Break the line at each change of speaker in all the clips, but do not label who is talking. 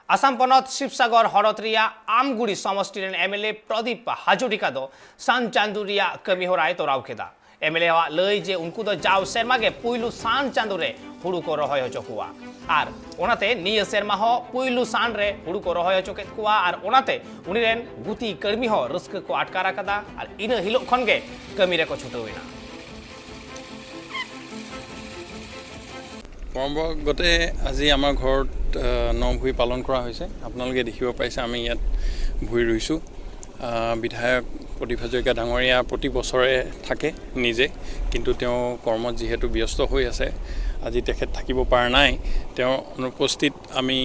आसाम पनत शिवसागर हनत रिया आमगुड़ी समष्टि rain MLA Pradeep Hazarika दो सान चांदो रिया कमी हराय तोराव केदा। एमएलए लई जे उनकु दो जाव सेरमा गे पुइलु सान चांदो रे हुड़ू को रहोय हचो कुआ are ओनाते निया सेरमा हो पुइलु सान रे हुड़ू को रहोय हचो केद कुआ are ओनाते उनी रेन गुती कर्मी हो रस्क को आटकार कदा are इना हिलोक खन गे कमी रे को छुटवेना।
পৰম্পৰাগতে আজি আমাৰ ঘৰত ন ভূঁই পালন কৰা হৈছে। আপোনালোকে দেখিব পাইছে আমি ইয়াত ভূঁই ৰুইছোঁ। বিধায়ক প্ৰদীপ হাজৰিকা ডাঙৰীয়া প্ৰতি বছৰে থাকে নিজে, কিন্তু তেওঁ কৰ্মত যিহেতু ব্যস্ত হৈ আছে আজি তেখেত থাকিব পৰা নাই। তেওঁৰ অনুপস্থিত আমি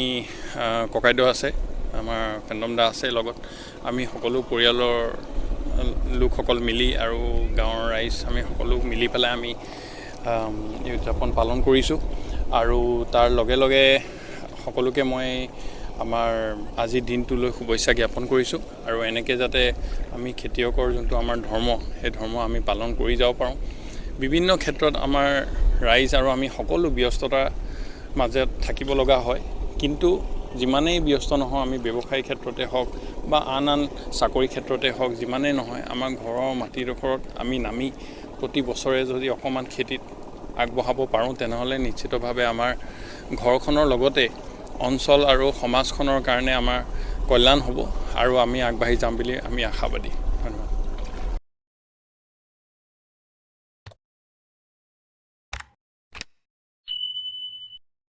ককাইদেউ আছে, আমাৰ ফেণ্ডম দা আছে, লগত আমি সকলো পৰিয়ালৰ লোকসকল মিলি আৰু গাঁৱৰ ৰাইজ আমি সকলো মিলি পেলাই আমি এই উদযাপন পালন কৰিছোঁ। আৰু তাৰ লগে লগে সকলোকে মই আমাৰ আজিৰ দিনটোলৈ শুভেচ্ছা জ্ঞাপন কৰিছোঁ। আৰু এনেকৈ যাতে আমি খেতিয়কৰ যোনটো আমাৰ ধৰ্ম, সেই ধৰ্ম আমি পালন কৰি যাব পাৰোঁ। বিভিন্ন ক্ষেত্ৰত আমাৰ ৰাইজ আৰু আমি সকলো ব্যস্ততাৰ মাজত থাকিব লগা হয়, কিন্তু যিমানেই ব্যস্ত নহওঁ আমি ব্যৱসায়িক ক্ষেত্ৰতে হওক বা আন আন চাকৰি ক্ষেত্ৰতে হওক, যিমানেই নহয় আমাৰ ঘৰৰ মাটিডোখৰত আমি নামি প্ৰতি বছৰে যদি অকণমান খেতিত আগবঢ়াব পাৰোঁ তেনেহ'লে নিশ্চিতভাৱে আমাৰ ঘৰখনৰ লগতে অঞ্চল আৰু সমাজখনৰ কাৰণে আমাৰ কল্যাণ হ'ব আৰু আমি আগবাঢ়ি যাম বুলি আমি আশাবাদী।